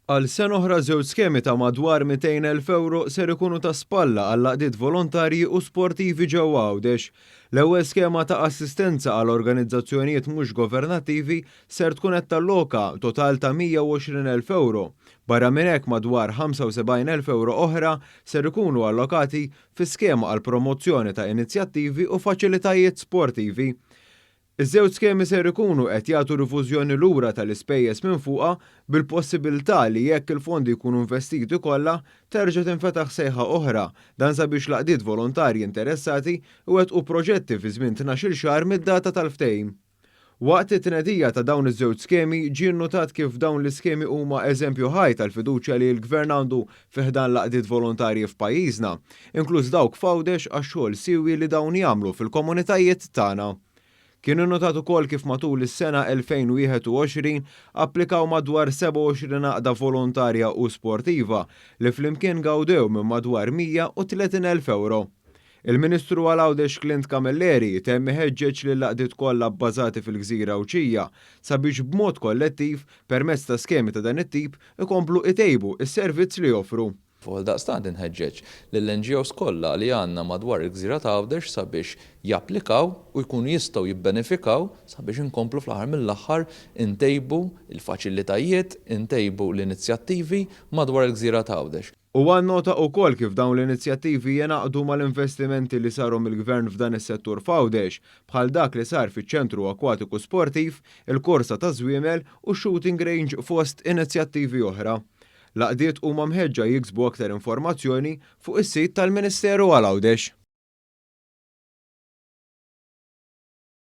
Għal sena oħra żewġ skemi ta' madwar 200,000 ewro ser ikunu ta' spalla għall-għaqdiet volontarji u sportivi ġewwa Għawdex. L-ewwel skema ta' assistenza għal organizzazzjonijiet mhux governattivi ser tkun qed talloka total ta' 120,000 ewro. Barra minn hekk madwar 75,000 ewro oħra ser ikunu allokati fi skema għall-promozzjoni ta' inizjattivi u faċilitajiet sportivi. Iż-żewġ skemi ser ikunu qed jagħtu rifużjoni lura tal-ispejjeż minfuqa bil-possibilità li jekk il-fondi jkunu investiti kollha, terġa' tinfetaħ sejħa oħra, dan sabiex l-għaqdiet volontarji interessati iwettqu proġetti fi żmien 12-il xahar mid-data tal-ftehim. Waqt it-tnedija ta' dawn iż-żewġ skemi ġie nnutat kif dawn l-iskemi huma eżempju ħaj tal-fiduċja li l-Gvern għandu fi ħdan l-għaqdiet volontarji f'pajjiżna, inkluż dawk f'Għawdex għax-xogħol siewi li dawn jagħmlu fil-komunitajiet tagħna. Kien innotat ukoll kif matul is-sena 2021 applikaw madwar 27 għaqda volontarja u sportiva li flimkien gawdew minn madwar 130,000 ewro. Il-Ministru għal Għawdex Clint Camilleri temm iħeġġeġ lill-għaqdiet kollha bbażati fil-gżira Għawdxija sabiex b'mod kollettiv permezz ta' skemi ta' dan it-tip ikomplu itejbu s-servizz li joffru. Għaldaqstant inħeġġeġ lill-NGOs kollha li għandna madwar il-gżira ta' Għawdex sabiex japplikaw u jkunu jistgħu jibbenefikaw sabiex inkomplu fl-aħħar mill-aħħar intejbu l-faċilitajiet, intejbu l-inizjattivi madwar il-gżira ta' Għawdex. Huwa nnota ukoll kif dawn l-inizjattivi jingħaqdu mal-investimenti li saru mill-Gvern f'dan is-settur f'Għawdex, bħal dak li sar fiċ-Ċentru Akkwatiku Sportiv, il-korsa taż-żwiemel u x-shooting range fost inizjattivi oħra. L-għaqdiet huma mħeġġa jiksbu aktar informazzjoni fuq is-sit tal-Ministeru għal Għawdex.